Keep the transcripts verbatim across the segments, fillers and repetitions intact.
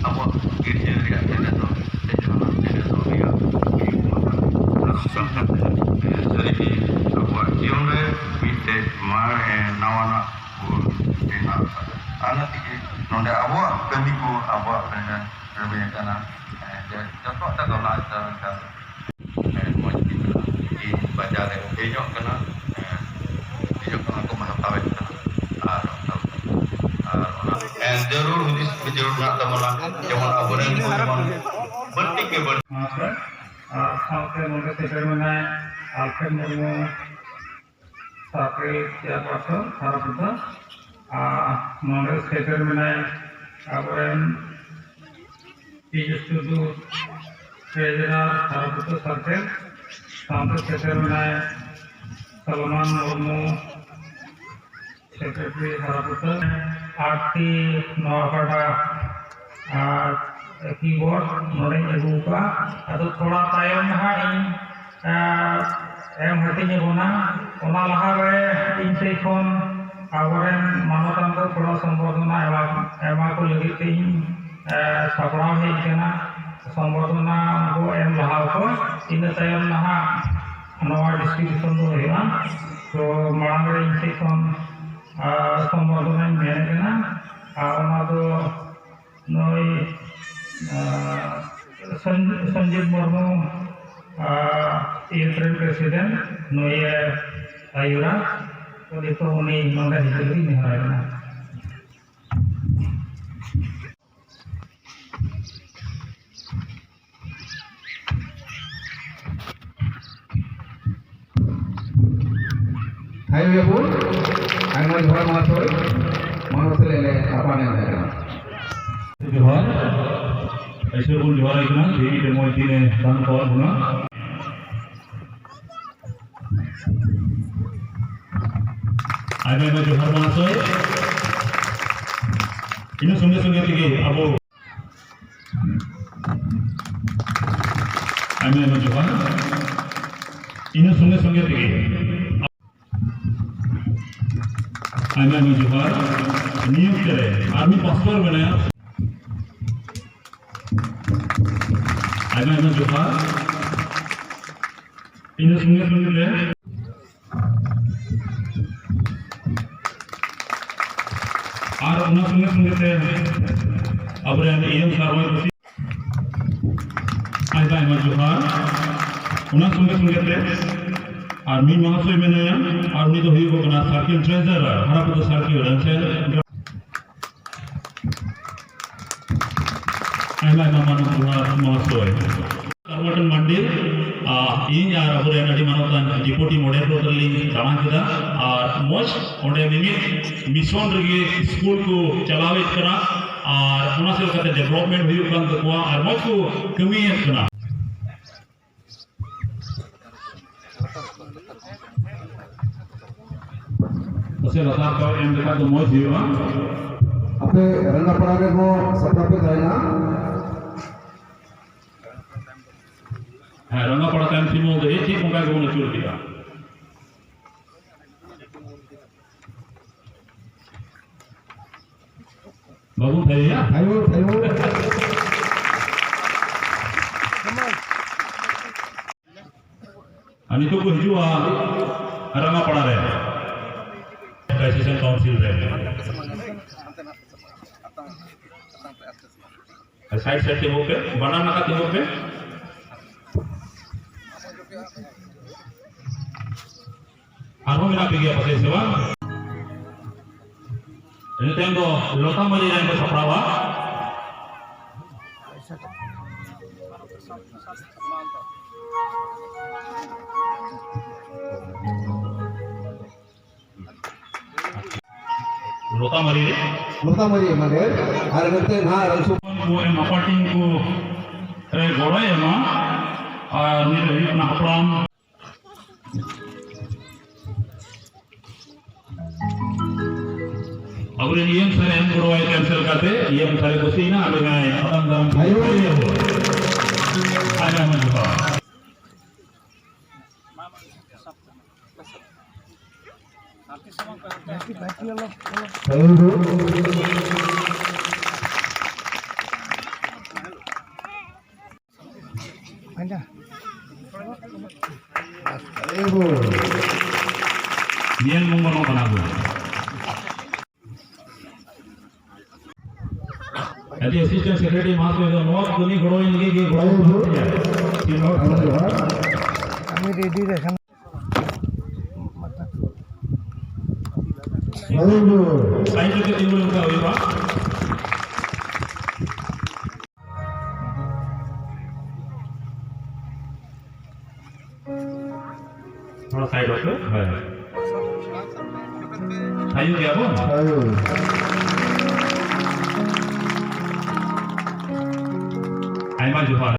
ᱟᱵᱚᱣᱟᱜ ᱜᱤᱨᱡᱟᱹ ᱨᱮᱭᱟᱜ ᱮᱱᱮᱡ ᱫᱚ ᱥᱮ ᱡᱟᱦᱟᱱᱟᱜ ᱮᱱᱮᱡ ᱫᱚ ᱨᱮᱭᱟᱜ ᱦᱩᱭᱩᱜ ᱢᱟ᱾ ᱟᱨ ᱚᱱᱠᱟ ᱥᱟᱹᱨᱤᱜᱮ ᱟᱵᱚᱣᱟᱜ ᱡᱤᱭᱚᱱ ᱨᱮ ᱢᱤᱫᱴᱮᱡ ᱢᱟᱲ-, ᱮ, ᱱᱟᱣᱟᱱᱟᱜ ᱵᱚᱱ ᱵᱮᱱᱟᱣ ᱠᱟᱫᱟ᱾ ᱚᱱᱟ ᱛᱮᱜᱮ ᱱᱚᱰᱮ ᱟᱵᱚᱣᱟᱜ ᱠᱟᱹᱢᱤ ᱠᱚ ᱟᱵᱚᱣᱟᱜ ᱢᱮᱱ ᱠᱟᱹᱢᱤ ᱠᱟᱱᱟ, ᱮ, ᱡᱮ ᱡᱚᱛᱚᱣᱟᱜ ᱛᱮ ᱫᱚ ᱞᱟᱡ ᱫᱚ ᱢᱮᱱᱠᱷᱟᱱ ᱦᱮᱸ, ᱢᱚᱡᱽ ᱜᱮ ᱢᱮᱱᱟᱜᱼᱟ᱾ ᱤᱧ ᱵᱟᱡᱟᱨ ᱨᱮ ᱦᱤᱡᱩᱜ ᱠᱟᱱᱟ, ᱦᱮᱸ, ᱦᱤᱡᱩᱜ ᱠᱟᱱᱟ ᱠᱚ ᱦᱟᱛᱟᱣᱮᱫ ᱠᱟᱱᱟ᱾ ᱟᱨ, ᱟᱨ ᱚᱱᱟ, ᱦᱮᱸ, ᱡᱟᱹᱨᱩᱲ ᱦᱩᱫᱤᱥ ᱡᱟᱹᱨᱩᱲ ᱢᱮᱱᱟᱜ ᱛᱟᱵᱚᱱᱟ, ᱡᱮᱢᱚᱱ ᱟᱵᱚᱨᱮᱱ ᱠᱚ ᱡᱮᱢᱚᱱ ᱵᱟᱹᱲᱛᱤ ᱜᱮ ᱵᱟᱹᱲᱛᱤ᱾ ᱟᱨ ᱥᱟᱶᱛᱮ ᱱᱚᱰᱮ ᱥᱮᱴᱮᱨ ᱢᱮᱱᱟᱭ ᱟᱞᱯᱷᱨᱮᱰ ᱢᱩᱨᱢᱩ, ᱥᱟᱨᱠᱮᱞ ᱪᱮᱭᱟᱨᱯᱟᱨᱥᱚᱱ ᱥᱟᱨᱟᱯᱩᱛᱟ, ᱟᱨ ᱱᱚᱰᱮ ᱥᱮᱴᱮᱨ ᱢᱮᱱᱟᱭ ᱟᱵᱚᱨᱮᱱ ᱯᱤᱡᱩᱥ ᱴᱩᱰᱩ, ᱴᱨᱮᱡᱟᱨᱟᱨ ᱥᱟᱨᱟᱯᱩᱛᱟ ᱥᱟᱨᱠᱮᱞ, ᱥᱟᱶᱛᱮ ᱥᱮᱴᱮᱨ ᱢᱮᱱᱟᱭ ᱥᱚᱞᱢᱟᱱ ᱢᱩᱨᱢᱩ, ᱥᱮᱠᱨᱮᱴᱟᱨᱤ ᱥᱟᱨᱟᱯᱩᱛᱟ, ᱟᱨ ᱴᱤ ᱱᱚᱣᱟ ᱠᱟᱴᱟ ᱟᱨ ᱠᱤᱵᱳᱨᱰ ᱱᱚᱰᱮᱧ ᱟᱹᱜᱩ ᱠᱟᱜᱼᱟ᱾ ᱟᱫᱚ ᱛᱷᱚᱲᱟ ᱛᱟᱭᱚᱢ ᱱᱟᱦᱟᱜ ᱤᱧ, ᱟᱨ, ᱮᱢ ᱦᱟᱹᱴᱤᱧ ᱟᱵᱚᱱᱟ᱾ ᱚᱱᱟ ᱞᱟᱦᱟᱨᱮ ᱤᱧ ᱥᱮᱫ ᱠᱷᱚᱱ ᱟᱵᱚᱨᱮᱱ ᱢᱟᱱᱚᱛᱟᱱ ᱠᱚ ᱛᱷᱚᱲᱟ ᱥᱚᱢᱵᱚᱨᱫᱷᱚᱱᱟ ᱮᱢᱟ, ᱮᱢᱟ ᱠᱚ ᱞᱟᱹᱜᱤᱫ ᱛᱮ ᱤᱧ, ᱮ, ᱥᱟᱯᱲᱟᱣ ᱦᱮᱡ ᱟᱠᱟᱱᱟ᱾ ᱥᱚᱢᱵᱚᱨᱫᱷᱚᱱᱟ ᱠᱚ ᱮᱢ ᱞᱟᱦᱟ ᱟᱠᱚ, ᱤᱱᱟᱹ ᱛᱟᱭᱚᱢ ᱱᱟᱦᱟᱜ ᱱᱚᱣᱟ ᱰᱤᱥᱴᱨᱤᱵᱤᱭᱩᱥᱚᱱ ᱫᱚ ᱦᱩᱭᱩᱜᱼᱟ᱾ ᱛᱚ ᱢᱟᱲᱟᱝ ᱨᱮ ᱤᱧ ᱥᱮᱫ ᱠᱷᱚᱱ, ᱟ, ᱥᱚᱢᱵᱚᱨᱫᱷᱚᱱᱟᱧ ᱢᱮᱱᱮᱫ ᱠᱟᱱᱟ᱾ ᱟᱨ ᱚᱱᱟ ᱫᱚ ᱱᱩᱭ, ᱟᱨ, ᱥᱚᱧ-, ᱥᱚᱧᱡᱤᱵ ᱢᱩᱨᱢᱩ, ᱟᱨ, ᱤᱭᱩᱛᱷ ᱨᱮᱱ ᱯᱨᱮᱥᱤᱰᱮᱱᱴ, ᱱᱩᱭᱮ ᱟᱹᱭᱩᱨᱟ᱾ ᱛᱚ, ᱱᱤᱛᱚᱜ ᱩᱱᱤ ᱱᱚᱰᱮ ᱦᱤᱡᱩᱜ ᱞᱟᱹᱜᱤᱫ ᱱᱮᱦᱚᱨ ᱠᱟᱱᱟ᱾ ᱦᱟᱭ ᱵᱟᱹᱵᱩ, ᱟᱭᱢᱟ ᱡᱚᱦᱟᱨ ᱢᱟᱦᱟᱥᱚᱭ, ᱢᱟᱦᱟᱥᱚᱭ ᱞᱮ ᱟᱯᱟᱱ ᱮᱢ ᱠᱟᱱᱟ᱾ ᱡᱚᱦᱟᱨ, ᱤᱥᱚᱨ ᱵᱚᱱ ᱡᱚᱦᱟᱨ ᱟᱭ ᱠᱟᱱᱟ, ᱡᱮ ᱢᱤᱫᱴᱮᱱ ᱢᱚᱡᱽ ᱫᱤᱱᱮ ᱫᱟᱱ ᱠᱟᱣᱟᱫ ᱵᱚᱱᱟ᱾ ᱟᱭᱢᱟ ᱟᱭᱢᱟ ᱡᱚᱦᱟᱨ ᱢᱟᱦᱟᱥᱚᱭ᱾ ᱤᱱᱟᱹ ᱥᱚᱸᱜᱮ ᱥᱚᱸᱜᱮ ᱛᱮᱜᱮ ᱟᱵᱚ ᱟᱭᱢᱟ ᱟᱭᱢᱟ ᱡᱚᱦᱟᱨ᱾ ᱤᱱᱟᱹ ᱥᱚᱸᱜᱮ ᱥᱚᱸᱜᱮ ᱛᱮᱜᱮ ᱟᱭᱢᱟ ᱟᱭᱢᱟ ᱡᱚᱦᱟᱨ᱾ ᱱᱤᱭᱟᱹ ᱚᱠᱛᱮ ᱨᱮ ᱟᱨ ᱢᱤᱫ ᱯᱟᱥᱴᱚᱨ ᱢᱮᱱᱟᱭᱟ᱾ ᱟᱭᱢᱟ ᱟᱭᱢᱟ ᱡᱚᱦᱟᱨ᱾ ᱤᱱᱟᱹ ᱥᱚᱸᱜᱮ ᱥᱚᱸᱜᱮ ᱛᱮ ᱟᱨ ᱚᱱᱟ ᱥᱚᱸᱜᱮ ᱥᱚᱸᱜᱮ ᱛᱮ ᱟᱵᱚᱨᱮᱱ ᱤᱭᱟᱹ ᱥᱟᱨᱣᱟ ᱟᱭᱢᱟ ᱟᱭᱢᱟ ᱡᱚᱦᱟᱨ᱾ ᱚᱱᱟ ᱥᱚᱸᱜᱮ ᱥᱚᱸᱜᱮ ᱛᱮ ᱟᱨ ᱢᱤᱫ ᱢᱟᱦᱟᱥᱚᱭ ᱢᱮᱱᱟᱭᱟ, ᱟᱨ ᱩᱱᱤ ᱫᱚ ᱦᱩᱭᱩᱜ ᱠᱟᱱᱟ circle treasurer, ᱦᱟᱨᱟᱯᱟᱛᱟ circle, ᱮᱱᱛᱮ ᱟᱭᱢᱟ ᱟᱭᱢᱟ ᱢᱟᱱᱚᱛ ᱡᱚᱦᱟᱨ ᱢᱟᱦᱟᱥᱚᱭ᱾ ᱠᱟᱨᱢᱟᱴᱚᱱ ᱢᱟᱱᱰᱤ, ᱟ, ᱤᱧ ᱟᱨ ᱟᱵᱚᱨᱮᱱ ᱟᱹᱰᱤ ᱢᱟᱱᱚᱛᱟᱱ deputy moderator ᱞᱤᱧ ᱫᱟᱬᱟ ᱠᱮᱫᱟ, ᱟᱨ ᱢᱚᱡᱽ ᱚᱸᱰᱮ ᱢᱤᱢᱤᱫ mission ᱨᱮᱜᱮ ᱥᱠᱩᱞ ᱠᱚ ᱪᱟᱞᱟᱣᱮᱫ ᱠᱟᱱᱟ, ᱟᱨ ᱚᱱᱟ ᱥᱮᱫ ᱞᱮᱠᱟᱛᱮ development ᱦᱩᱭᱩᱜ ᱠᱟᱱ ᱛᱟᱠᱚᱣᱟ, ᱟᱨ ᱢᱚᱡᱽ ᱠᱚ ᱠᱟᱹᱢᱤᱭᱮᱫ ᱠᱟᱱᱟ᱾ ᱯᱟᱥᱮ ᱞᱟᱛᱟᱨ ᱠᱚ ᱮᱢ ᱞᱮᱠᱷᱟᱱ ᱫᱚ ᱢᱚᱡᱽ ᱦᱩᱭᱩᱜᱼᱟ᱾ ᱟᱯᱮ ᱨᱟᱸᱜᱟᱯᱟᱲᱟ ᱨᱮᱦᱚᱸ ᱥᱟᱯᱲᱟᱣ ᱯᱮ ᱛᱟᱦᱮᱱᱟ᱾ ᱦᱮᱸ, ᱨᱟᱸᱜᱟᱯᱟᱲᱟ ᱛᱟᱭᱚᱢ ᱥᱤᱢᱟᱹ ᱫᱚ ᱪᱮᱫ ᱚᱱᱠᱟ ᱜᱮᱵᱚᱱ ᱟᱹᱪᱩᱨ ᱠᱮᱫᱟ᱾ ᱵᱟᱵᱚᱱ ᱛᱷᱟᱭᱚᱭᱟ? ᱛᱷᱟᱭᱚ, ᱛᱷᱟᱭᱚ᱾ ᱟᱨ ᱱᱤᱛᱚᱜ ᱠᱚ ᱦᱤᱡᱩᱜᱼᱟ ᱨᱟᱸᱜᱟᱯᱟᱲᱟ ᱨᱮ, Association Council ᱨᱮ᱾ ᱥᱟᱭᱤᱰ ᱥᱟᱭᱤᱰ ᱛᱤᱸᱜᱩ ᱯᱮ, ᱵᱟᱱᱟᱨ ᱱᱟᱠᱷᱟ ᱛᱤᱸᱜᱩ ᱯᱮ᱾ ᱟᱨᱦᱚᱸ ᱢᱮᱱᱟᱜ ᱯᱮ ᱜᱮᱭᱟ ᱯᱟᱥᱮᱡ ᱥᱮ ᱵᱟᱝ? ᱤᱱᱟᱹ ᱛᱟᱭᱚᱢ ᱫᱚ ᱞᱚᱛᱟ ᱢᱟᱹᱡᱷᱤ ᱨᱮᱱ ᱠᱚ ᱥᱟᱯᱲᱟᱣᱟ᱾ ᱞᱚᱛᱟ ᱢᱟᱹᱨᱤ ᱨᱮ᱾ ᱞᱚᱛᱟ ᱢᱟᱹᱨᱤ ᱮᱢᱟᱱ ᱨᱮ᱾ ᱟᱨ ᱱᱚᱛᱮ ᱱᱟᱦᱟᱜ ᱨᱟᱝᱥᱩ ᱠᱚ ᱮᱢ ᱦᱟᱯᱟᱴᱤᱧ ᱠᱚ ᱨᱮ ᱜᱚᱲᱚᱭ ᱮᱢᱟ᱾ ᱟᱨ ᱩᱱᱤ ᱫᱚ ᱦᱩᱭᱩᱜ ᱠᱟᱱᱟ ᱦᱟᱯᱲᱟᱢ᱾ ᱟᱵᱚᱨᱮᱱ ᱤᱭᱟᱹᱢ ᱥᱟᱨᱮ ᱮᱢ ᱜᱚᱲᱚᱣᱟᱭ ᱠᱟᱱ ᱥᱮ ᱞᱮᱠᱟᱛᱮ ᱤᱭᱟᱹᱢ ᱥᱟᱨᱮ ᱠᱩᱥᱤᱭᱮᱱᱟ, ᱟᱵᱮᱱᱟᱭ ᱟᱛᱟᱝ ᱫᱟᱨᱟᱢ ᱟᱭᱳ᱾ ᱟᱭᱢᱟ ᱟᱭᱢᱟ ᱡᱚᱦᱟᱨ᱾ ᱧᱮᱞ ᱢᱚᱝᱜᱚᱞᱚᱜ ᱠᱟᱱᱟ ᱠᱚ᱾ ᱟᱹᱰᱤ ᱟᱥᱤᱥᱴᱮᱱᱴ ᱥᱮᱠᱨᱮᱴᱟᱨᱤ ᱢᱟ ᱛᱚᱵᱮ ᱱᱚᱣᱟ ᱠᱟᱹᱢᱤ ᱜᱚᱲᱚ ᱤᱧ ᱞᱟᱹᱜᱤᱫ ᱜᱮ ᱜᱚᱲᱚ ᱠᱟᱹᱢᱤ ᱨᱮᱰᱤ ᱨᱮ ᱠᱷᱟᱱ᱾ ᱥᱟᱭᱤᱰ ᱨᱮ ᱛᱤᱸᱜᱩ ᱞᱮᱱᱠᱷᱟᱱ ᱦᱩᱭᱩᱜᱼᱟ᱾ ᱛᱷᱚᱲᱟ ᱥᱟᱭᱤᱰ ᱚᱜ ᱯᱮ᱾ ᱦᱳᱭ᱾ ᱟᱭᱩ ᱜᱮᱭᱟ ᱵᱚᱱ᱾ ᱦᱳᱭ᱾ ᱟᱭᱢᱟ ᱡᱚᱦᱟᱨ᱾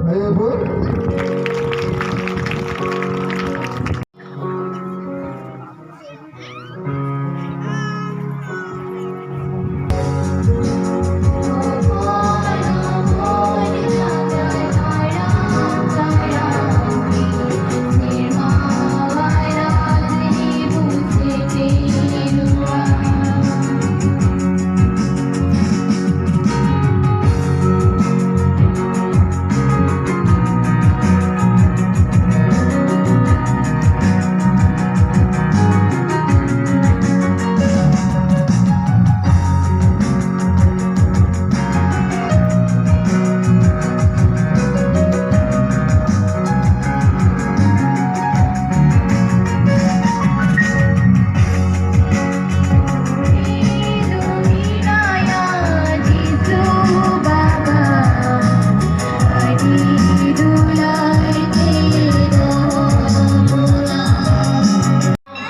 ᱦᱳᱭ ᱵᱚᱱ᱾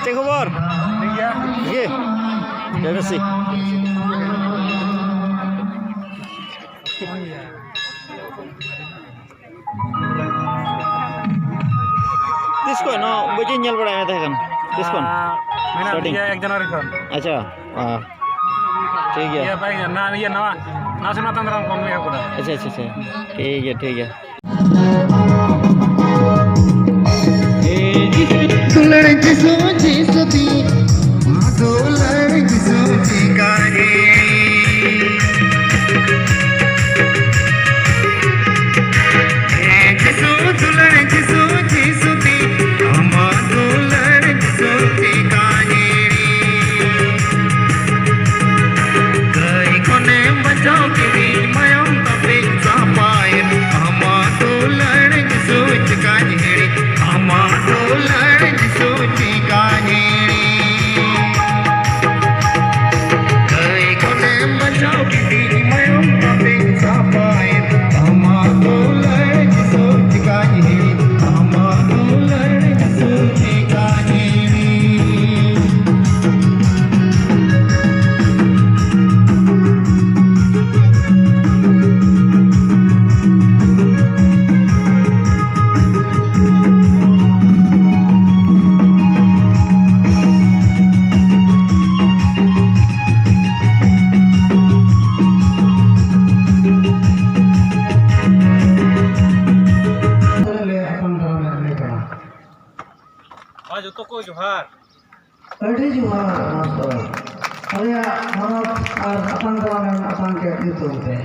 ᱪᱮᱫ ᱠᱷᱚᱵᱚᱨ? ᱴᱷᱤᱠ ᱜᱮᱭᱟ᱾ ᱴᱷᱤᱠ ᱜᱮ? ᱡᱚᱭ ᱢᱮᱥᱤ᱾ ᱛᱤᱥ ᱠᱷᱚᱱ ᱱᱚᱣᱟ ᱵᱟᱹᱡᱤᱧ ᱧᱮᱞ ᱵᱟᱲᱟᱭ ᱢᱮ ᱛᱟᱦᱮᱸ ᱠᱟᱱᱟ? ᱛᱤᱥ ᱠᱷᱚᱱ? ᱟᱨ ᱢᱮᱱᱟᱜ starting? ᱞᱤᱧᱟ ᱮᱠ ᱡᱟᱱᱩᱣᱟᱨᱤ ᱠᱷᱚᱱ᱾ ᱟᱪᱪᱷᱟ, ᱟᱨ ᱴᱷᱤᱠ ᱜᱮᱭᱟ᱾ ᱤᱭᱟᱹ ᱵᱟᱭ, ᱱᱟ-, ᱤᱭᱟᱹ ᱱᱟᱣᱟ᱾ ᱱᱟᱥᱮ ᱱᱟᱜ ᱛᱟᱭᱚᱢ ᱫᱟᱨᱟᱢ ᱠᱚᱢ ᱧᱚᱜ ᱠᱟᱫᱟ᱾ ᱟᱪᱪᱷᱟ, ᱟᱪᱪᱷᱟ, ᱟᱪᱪᱷᱟ, ᱴᱷᱤᱠ ᱜᱮᱭᱟ, ᱴᱷᱤᱠ ᱜᱮᱭᱟ᱾ ᱟᱨ ᱡᱚᱛᱚ ᱠᱚ ᱡᱚᱦᱟᱨ᱾ ᱟᱹᱰᱤ ᱡᱚᱦᱟᱨ ᱢᱟᱥᱴᱟᱨ᱾ ᱟᱞᱮᱭᱟᱜ ᱢᱟᱱᱚᱛ ᱟᱨ ᱟᱛᱟᱝ ᱫᱟᱨᱟᱢ ᱨᱮᱱ ᱟᱛᱟᱝ ᱠᱮᱫ ᱧᱩᱛᱩᱢ ᱛᱮ᱾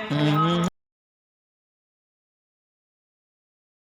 ᱦᱩᱸ᱾